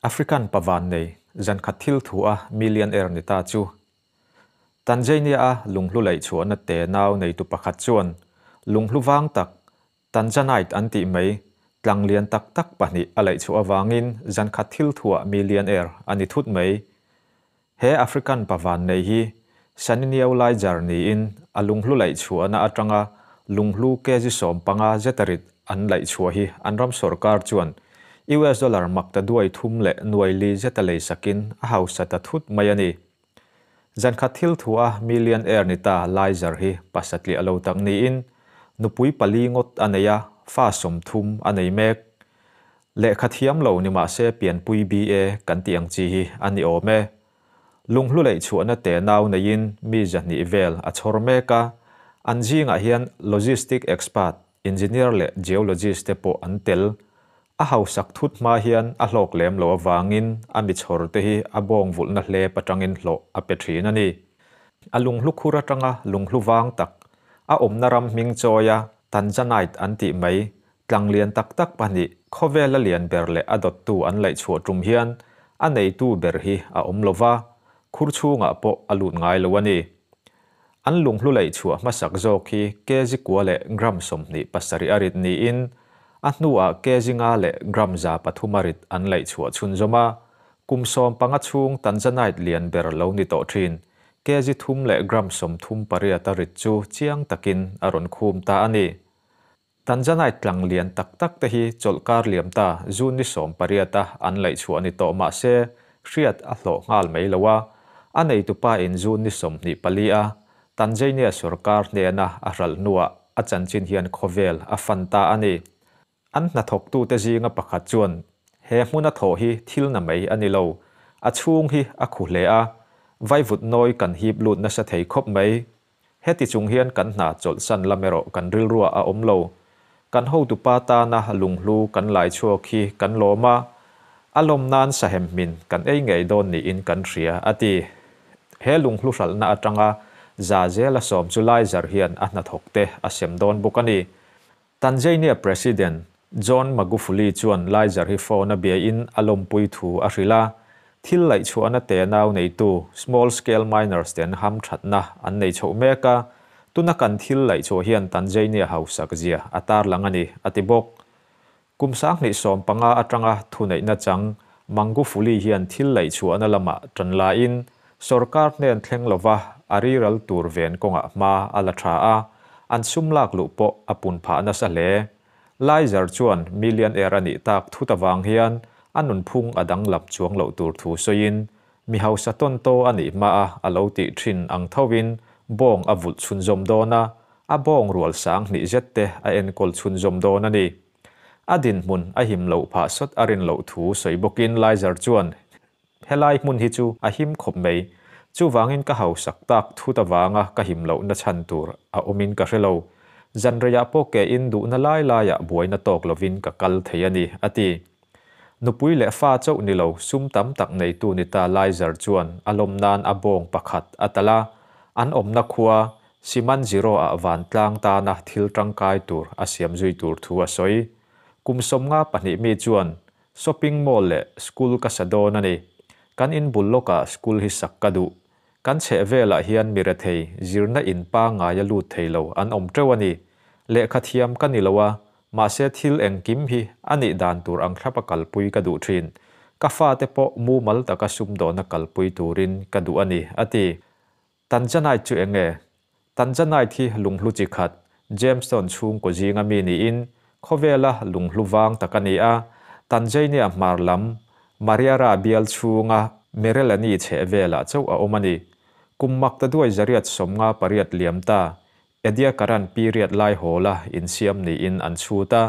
African pavan nei zan khat thil thu a millionaire ni ta chu. Tanzania-a lunghlu laih chhuahna te nau neitu pakhat chuan lunghlu vang tak Tanzanite an tih mai tlang lian tak tak pahnih a laih chhuah avangin zan khat thil thuah millionaire a ni thut mai. He African pavan nei hi Saniniau Laijar niin a lunghlu laih chhuahna atanga lunghlu kg 15 zetarit an laih chhuah hi an ram sorkar chuan US dollar makta duai thum leh nuai li zeta lei sakin a hausa ta thut mai a ni. Zan khat thil thu a millionaire ni ta Laijar hi pasatliah lo tak niin nupui pali ngawt a nei a, fa 30 a nei mek. Lehkha thiam lo ni mah se pianpui BA kan tih ang chi hi a ni awm e. Lunghlu laih chhuahna te nau neiin mi 200 vel a chhawr mek a, an zingah hian logistic expert, engineer leh geologist te pawh an tel. A hausak thut hma hian a hlawk lem lo avangin a mi chhawr te hi a bawng vulhna hlep atangin hlawh a pe thin a ni. A lunghlu khur atanga lunghlu vang tak, a awmna ram hming chawia Tanzanite an tih mai, tlang lian tak tak pahnih khawvela lian ber leh a dawttu an laih chhuah tum hian a neitu ber hi a awm lova, khur chhungah pawh a lut ngai lo a ni. An lunghlu laih chhuah hmasak zawk hi kg kua leh gram 27 a rit niin a hnuah kg nga leh gram 300 a rit an laih chhuah chhunzawm a, kum 15 chhung Tanzanite lian ber lo ni tawh thin kg 3 leh gram 38 a rit chu chiang takin a rawn khum ta a ni. Tanzanite tlang lian tak tak te hi chawlhkar liam ta June ni 18 a an laih chhuah ni tawh mah se hriat a hlawh nghal mai lo a, a neitu pa in June ni 24 a Tanzania sorkar hnena a hralh hnuah a chanchin hian khawvel a fan ta a ni. An hnathawktu te zinga pakhat chuan he hmuna thaw hi thil na mai a ni lo, a chhung hi a khu hle a, vaivut nawi kan hip lut nasa thei khawp mai. Heti chung hian kan hna chawlhsan lam erawh kan rilrua a awm lo. Kan hotu pa tana lunghlu kan lai chhuak hi kan lawm a, a lawm nan sahem hmin kan ei ngei dawn niin kan hria a ti. He lunghlu hralhna atanga za zela sawm chu Laijar hian a hnathawk te a sem dawn bawk a ni. Tanzania President John Magufuli chuan Laijar hi phone a bia in a lawmpui thu a hrilh a, thil laih chhuahna te nau neitu small scale miners ten ham thatna an nei chhoh mek a, tuna kan thil laih chhuah hian Tanzania hausak zia a tar lang a ni a ti bawk. Kum 2015 atanga thu neihna chang Magufuli hian thil laih chhuahna lamah tan la in sorkar hnen thleng lova a riral tur ven kawngah hma a la tha a, an sum lak luh pawh a pun phah nasa hle. Laijar chuan millionaire a nih tak thut awang hian a nunphung a dang lam chuang loh tur thu sawiin mi hausa tawn to a nih hma a a lo tih thin ang thovin bawng a vulh chhunzawm dawn a, a bawng rual 2000 zet te a enkawl chhunzawm dawn a ni. A din hmun a him loh phah sawt a rin loh thu sawi bawkin Laijar chuan helai hmun hi chu a him khawp mai, chuwangin ka hausak tak thut awanga ka him loh na chan tur a awmin ka hrelo. Zanreia pawh ke in duhna lai laiah buaina tawk lovin ka kal thei a ni a ti. Nupui leh fa chauh ni lo sum tam tak neitu ni ta Laijar chuan a lawm nan a bawng pakhat a tala, an awmna khua Simanjiro a van tlang tana thil tangkai tur a siam zui tur thu a sawi. Kum 52 mi chuan shopping mall leh school ka sa dawn a ni. Kan in bul lawkah school hi sak ka duh. Kan chheh velah hian mi rethei zirna in pa ngai a lut thei lo an awm teuh a ni. Lehkha thiam ka ni lo a, mahse thil engkim hi a nih dan tur ang thlapa kalpui ka duh thin. Ka fa te pawh mumal taka sum dawna kalpui turin ka duh a ni a ti. Tanzanite chu enge? Tanzanite hi lunghlu chi khat, gemstone chhung ko zinga mi niin khawvela lunghlu wang tak a ni a, Tanzania hmar lam Mariara bial chhunga Merelani chheh velah chauh a awm a ni. Kum makta duai 158 liam ta, Ediacaran period lai hawla insiam niin an chhut a,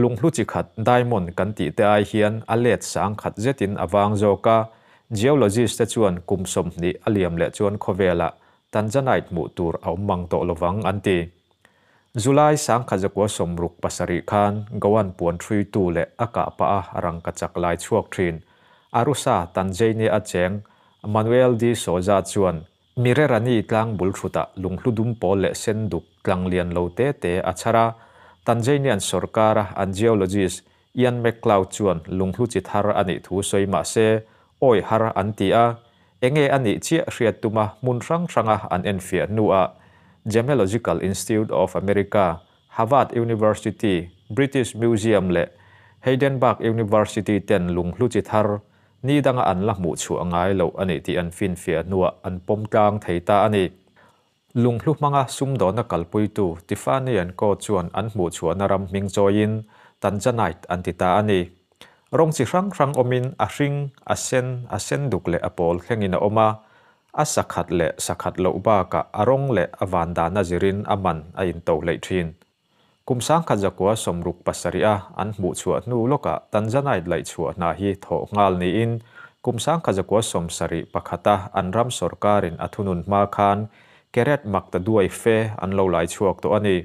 lunghlu chi khat diamond kan tih te ai hian a let sang khat zetin a wang zawk a, geologist te chuan kum 20 a liam leh chuan khawvela Tanzanite hmuh tur a awm mang tawh lovang an ti. July 1967 khan Goan puan thui tu leh a kah pa a rangka chak lai chhuak thin. Arusha Tanzania a cheng Manuel de Souza chuan Mirerani tlang bul thuta lunghlu dum pawl leh sen duk tlang lian lo te te a chhara Tanzanian sorkara an geologist Ian McLeod chuan lunghlu chi thar a nih thu sawi mah se awih har an ti a, enge a nih chiah hriat tuma hmun hrang hranga an enfiah hnuah Gemological Institute of America, Havard University, British Museum leh Heidenberg University ten lunghlu chi thar, ni danga an la hmuh chhuah ngai loh a nih tih an finfiah hnuah an pawm tlang thei ta a ni. Lunghlu hmanga sumdawnna kalpuitu Tiffany and Co chuan an hmuhchhuahna ram hming chawiin Tanzanite an ti ta a ni. Rawng chi hrang hrang awmin a hring, a sen, a senduk leh a pawl thlengin a awm a, a sakhat leh sakhat loh bakah a rawng leh a van dana zirin a man a into hleih thin. Kum 1967 a an hmuhchhuah hnu lawkah Tanzanite laihchhuah hna hi thawh nghal niin kum 1971 a an ram sawrkarin a thunun hma khan carat maktaduai fe an lo laichhuak tawh a ni.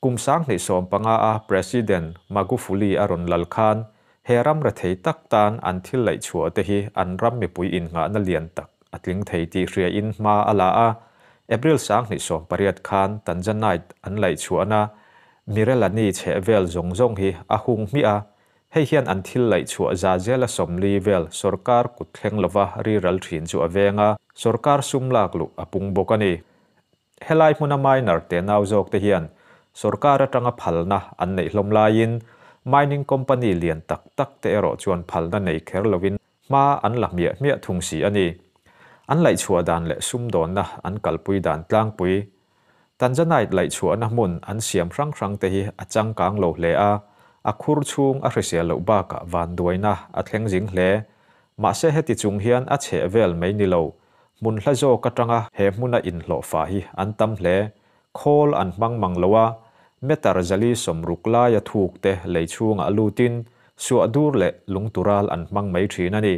Kum 2015 a President Magufuli a rawn lal khan he ram rethei tak tan an thil laihchhuah te hi an ram mipui innghahna lian tak a tling thei tih hriain hma a la a, April 2018 khan Tanzanite an laihchhuahna Mirelani chhehvel zawng zawng hi a hung hmiah a, hei hian an thil laihchhuah za zela 40 vel sawrkar kut thleng lova riral thin chu a veng a, sawrkar sum lak luh a pung bawk a ni. Helai hmuna miner te nau zawk te hian sawrkar atanga phalna an neih hlawm laiin mining company lian tak tak te erawh chuan phalna nei kher lovin hma an la hmiah hmiah thung si a ni. An laihchhuah dan leh sumdawnna an kalpui dan tlangpui. Tanzanite laihchhuahna hmun an siam hrang hrang te hi a changkang lo hle a, a khur chhung a hrisel loh bakah vanduaina a thleng zing hle. Mahse heti chung hian a chheh vel mai ni lo, hmun hla zawk atanga he hmuna inhlawhfa hi an tam hle. Khawl an hmang mang lo a, meter 460 laia thuk te lei chhungah lutin suah dur leh lungtural an hmang mai thin a ni.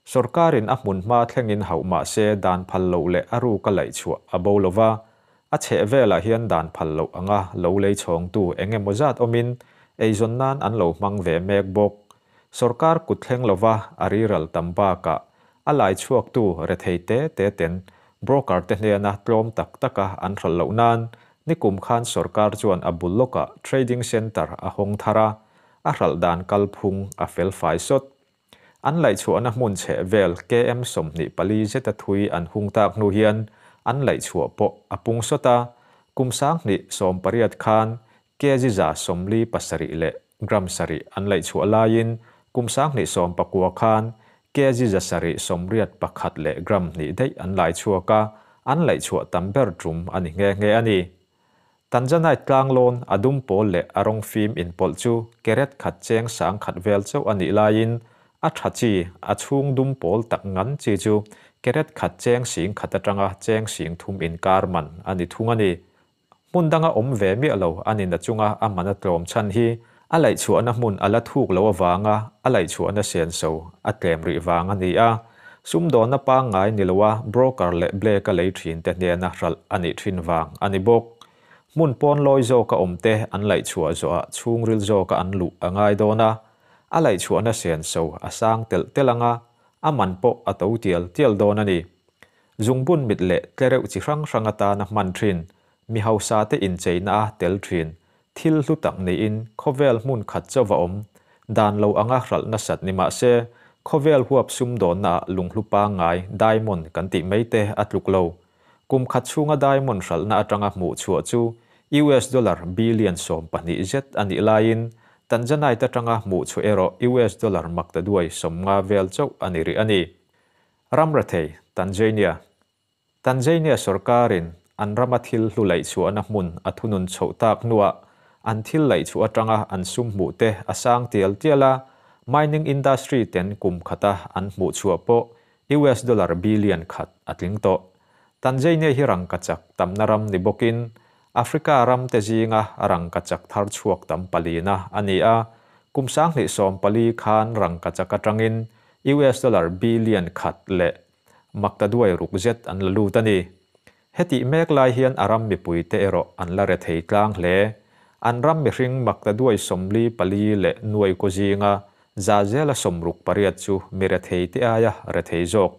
Sawrkarin a hmun hma thlengin hauh mah se dan phal loh leh a ruka laihchhuah a bo lo va, a chheh velah hian dan phal loh anga lo lei chhawngtu eng emaw zat awmin eizawn nan an lo hmang ve mek bawk. Sawrkar kut thleng lova a riral tam bakah a laichhuaktu rethei te te ten broker te hnena tlawm tak taka an hralh loh nan nikum khan sawrkar chuan a bul lawkah trading centre a hawng thar a, a hralh dan kalphung a fel fai sawt. An laihchhuahna hmun chheh vel KM 24 zeta thui an hung tak hnu hian an laihchhuah pawh a pung sawt a, kum 2018 khan kg 47 leh gram 7 an laihchhuah laiin kum 2019 khan kg 781 leh gram 2 daih an laichhuak a, an laihchhuah tam ber tum a ni nghe nghe a ni. Tanzanite tlanglawn a dum pawl leh a rawng fim inpawlh chu carat khat cheng 10,000 vel chauh a nih laiin a tha chi a chhung dum pawl tak ngan chi chu carat khat cheng 10,000 atanga cheng 3,000 inkar man a ni thung a ni. Hmun danga awm ve miah lo a ni na chunga a man a tlawm chhan hi a laihchhuahna hmun a la thuk lo awanga a laihchhuahna senso a tlem rih vang a ni a, sumdawnna pangngai ni loa broker leh black a lei thin te hnena hralh a nih thin vang a ni bawk. Hmun pawn lawi zawka awm te an laihchhuah zawhah chhungril zawka an luh a ngai dawn a, a laihchhuahna senso a sang telh telh anga a man pawh a to tial tial dawn a ni. Zungbun mit leh tlereuh chi hrang hrang atana hman thin, mi hausa te incheina a tel thin, thil hlu tak niin khawvel hmun khat chauha awm, dan lo anga hralh nasat ni mah se, khawvel huap sumdawnna lunghlu pangngai diamond kan tih mai te a tluk lo. Kum khat chhunga diamond hralhna atanga hmuh chhuah chu US dollar billion 12 zet a nih laiin Tanzanite atanga hmuh chhuah erawh US dollar maktaduai 50 vel chauh a ni rih a ni. Ram rethei, Tanzania. Tanzania sawrkarin an rama thil hlu laihchhuahna hmun a thunun chhoh tak hnuah an thil laihchhuah atanga an sum hmuh te a sang tial tial a, mining industry ten kum khata an hmuh chhuah pawh US dollar billion khat a tling tawh. Tanzania hi rangkachak tamna ram ni bawkin Africa ram te zinga rangkachak thar chhuak tam palina a ni a, kum 2014 khan rangkachak atangin US dollar billion khat leh maktaduai ruk zet an la lut a ni. Heti mek lai hian a ram mipui te erawh an la rethei tlang hle. An ram mihring maktaduai 44 leh nuai kaw zinga za zela 68 chu mi rethei te aia rethei zawk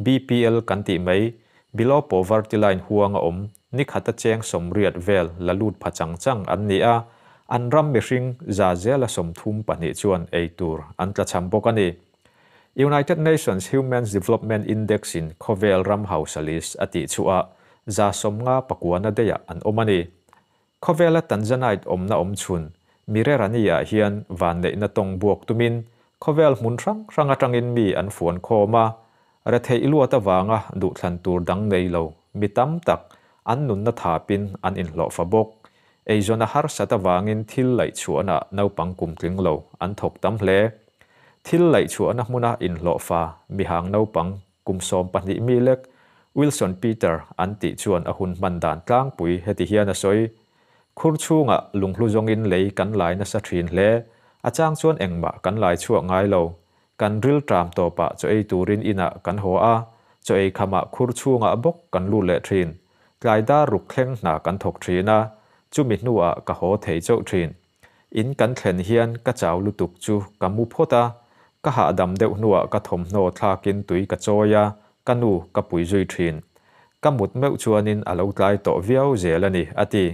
BPL kan tih mai below poverty line huanga awm ni khata cheng 80 vel la lut pha chang chang an ni a. An ram mihring zela 32 chuan ei tur an tlachham bawk a ni. United Nations Human Development Index in khawvel ram hausa list a tih chhuah ah 59 na daihah an awm a ni. Khawvela Tanzanite awmna awmchhun Mirerani-ah hian vanneihna tawng buak tumin khawvel hmun hrang hrang atangin mi an fuan khawm a, retheih luat avanga duhthlan tur dang nei lo mi tam tak an nunna thapin an inhlawhfa bawk. Eizawn a harsat avangin thil laih chhuahnaah naupang kum tling lo an thawk tam hle. Thil laih chhuahna hmuna inhlawhfa mihang naupang kum 12 mi lek Wilson Peter an tih chuan a hun hman dan tlangpui heti hian a sawi. Khur chhungah lunghlu zawngin lei kan lai nasa thin hle. A chang chuan engmah kan lai chhuak ngai lo. Kan ril tram tawpah chaw ei turin inah kan haw a, chaw ei khamah khur chhungah bawk kan lut leh thin. Tlai dar ruk thleng hna kan thawk thin a, chumi hnuah ka haw thei chauh thin. In kan thlen hian ka chau lutuk chu ka mu phawt a, ka hahdam deuh hnuah ka thawmhnaw thlakin tui ka chawi a, ka nu ka pui zui thin. Ka mut meuh chuanin a lo tlai tawh viau zel a ni, a ti.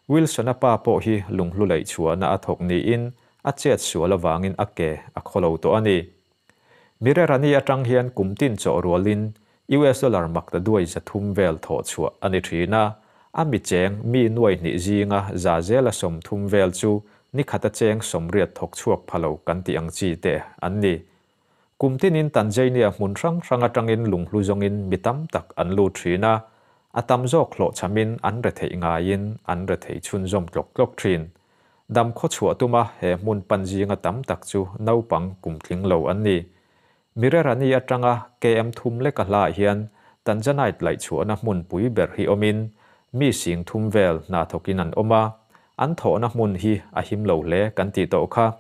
Wilson-a pa pawh hi lunghlu laih chhuahna a thawk niin a chet sual avangin a ke a khawlo tawh a ni. Mirerani atang hian kum tin chawh rualin US dollar mak ta duai 300 vel thawh chhuah a ni thin a, a mi cheng mi 2,000 zinga 30% vel chu ni khata cheng 80 thawk chhuak phalo kan ti ang chi te an ni. Kum tinin Tanzania hmun hrang hrang atangin lunghlu zawngin mi tam tak an lut thin a, a tam zawk hlawh chamin an rethei ngaiin an rethei chhunzawm tlawk tlawk thin. Dam khaw chhuah tuma he hmun pan zinga tam tak chu naupang kum tling lo an ni. Mirerani atanga KM thum leka hla hian Tanzanite laih chhuahna hmun pui ber hi awmin mi sing thum vel hna thawkin an awm a, an thawhna hmun hi a him lo hle kan tih tawh kha.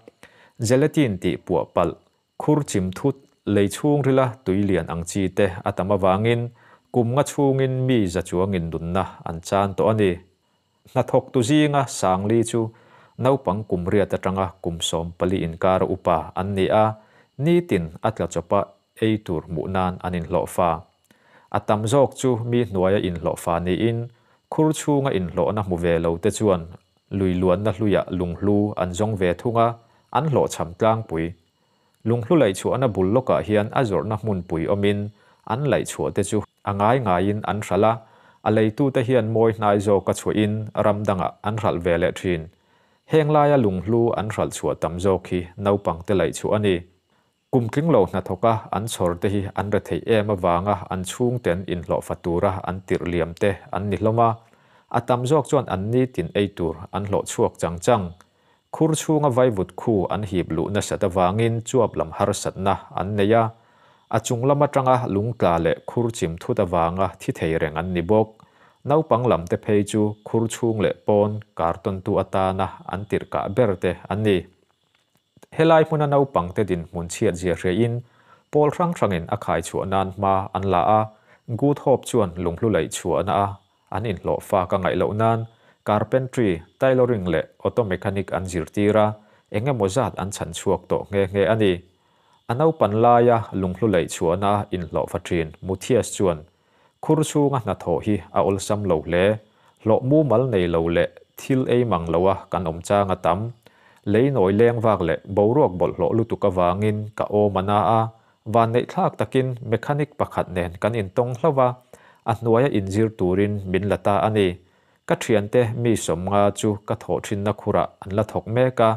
Gelatin tih puah palh, khur chim thut, lei chhung rila tui lian ang chi te a tam awangin kum nga chhungin mi za chuangin nunna an chan tawh a ni. Hna thawk tu zinga sangli chu naupang kum riat atanga kum 14 inkar upa an ni a, nitin a tla chawpa ei tur hmuh nan an inhlawhfa. A tam zawk chu mi hnuaia inhlawhfa niin khur chhunga inhlawhna hmu ve lo te chuan lui luanna hluiah lunghlu an zawng ve thunga an hlawh cham tlangpui. Lunghlu laih chhuahna bul lawkah hian a zawrhna hmunpui awmin an laih chhuah te chu a ngai ngaiin an hralh a, a leitute hian mawi hnai zawk a chhuahin ram dangah an hralh ve leh thin. Heng laia lunghlu an hralh chhuah tam zawk hi naupang te laih chhuah a ni. Kum tling lo hna thawka an chhawr te hi an rethei em avanga an chhung ten inhlawhfa tura an tirh liam te an ni hlawm a, a tam zawk chuan an nitin ei tur an hlawh chhuak chang chang. Khur chhunga vaivut khu an hip luh nasat avangin chuap lam harsatna an nei a, a chung lam atanga lungtla leh khur chim thut avanga thi thei reng an ni bawk. Naupang lam te phei chu khur chhung leh pawn karton tu atana an tirh kah ber te an ni. Helai hmuna naupang te din hmun chhiat zia hrein pawl hrang hrangin a khai chhuah nan hma an la a, Good Hope chuan lunghlu laih chhuahna a an inhlawhfa ka ngaih loh nan carpentry, tailoring leh auto mechanic an zirtir a, engemaw zat an chan chhuak tawh nghe nghe a ni. A naupan laia lunghlu laih chhuahna a inhlawhfa thin Muthias chuan khur chhunga hna thawh hi a awlsam lo hle, hlawh mumal nei lo leh thil ei mang lo a kan awm chang a tam. Lei nawi leng vak leh boruak bawlhhlawh lutuk awangin ka awm a na a, van neih thlak takin mechanic pakhat nen kan intawng hlauh a, a hnuaia inzir turin min la ta a ni. Ka thiante mi 50 chu ka thawh thinna khurah an la thawk mek a,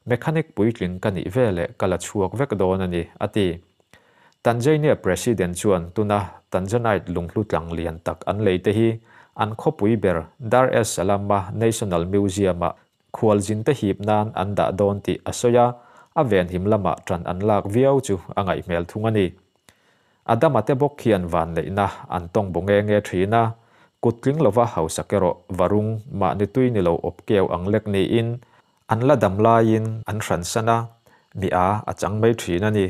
mechanic puitling ka nih ve leh ka la chhuak vek dawn a ni, a ti. Tanzania President chuan tuna Tanzanite lunghlu tlang lian tak an lei te hi an khawpui ber Dar es Salaam a National Museum ah khualzin te hip nan an dah dawn tih a sawi a, a ven him lamah tan an lak viau chu a ngaih hmel thung a ni. Adama te bawk khian van neihna an tawng bo nge nge thin a, kut tling lova hausak erawh varung mahni tui ni lo awp keu ang lek niin an la dam laiin an hran san a, mi a a chang mai thin a ni.